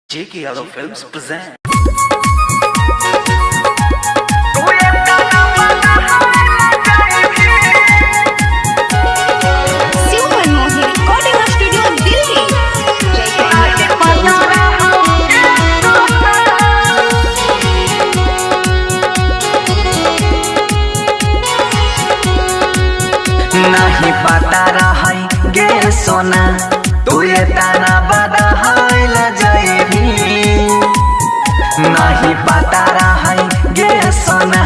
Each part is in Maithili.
J.K. Yadav Films present. Super Mohi Recording Studio Delhi. JK Yadav Films. नहीं पता रहै गे सोना तू ये ताना बदहल जइबी। नहीं पता रहै गे सोना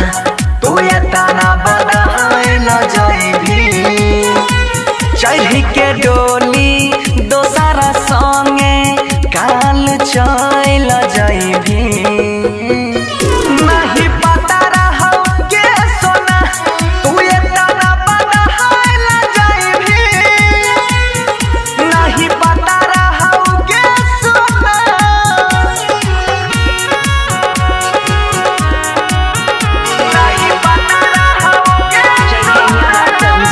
तू ये ताना बदहल जइबी। चढ़ के डोली दोसरा संगे काल चल जइबी। नहीं पता रहौ गे सोना तू ये ताना बदहल जइबी। नहीं पता रहौ गे सोना। नहीं पता रहौ गे JK Yadav Films.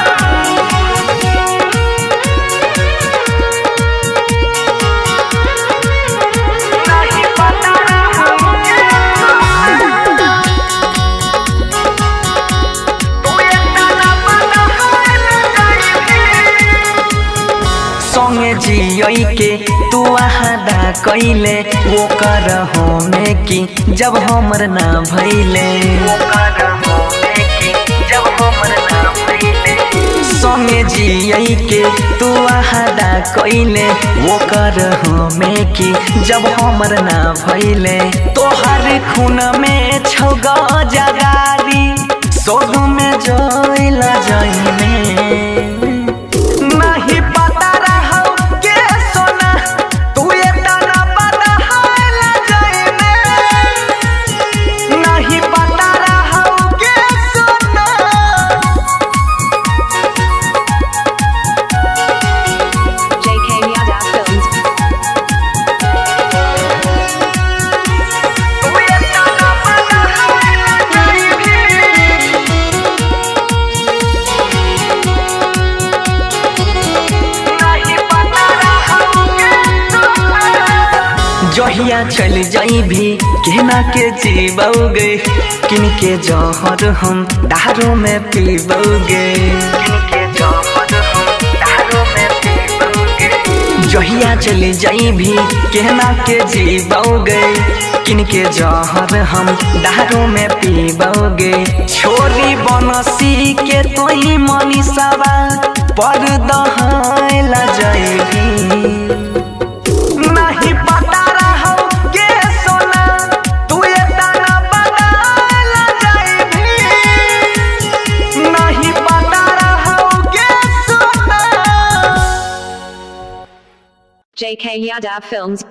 नहीं पता रहौ गे सोना। तू ये ताना बदहल जइबी। संगे जियई के तू आहादा कैले ओकर होमे की जब हमर ना भइले। ओकर होमे की जब हमर ना भइले। संगे जियई के तू आहादा कैले ओकर होमे की जब हमर ना भइले। तोहर खून में छौ गजगारी सोग में जइला जइमे। नहीं पता रहौ के सोना तू ये ताना बदहल जइमे। नहीं पता रहौ के सोना। JK Yadav Films. तू ये ताना बदहल जइबी। नहीं पता रहौ के सोना। जहिया चल जाइबी केना के जीबौगे किनके जहर हम दारू में पीबौगे। किनके जहर हम दारू में पीबौगे। जहिया चल जाइबी केना के जीबौगे किनके जहर हम दारू में पीबौगे। छोरी बनसी के तोही मनीषावा पर दहला जइबी। नहीं पता रहौ गे सोना तू ये ताना बदल जइबी। नहीं पता रहौ गे सोना। JK Yadav Films.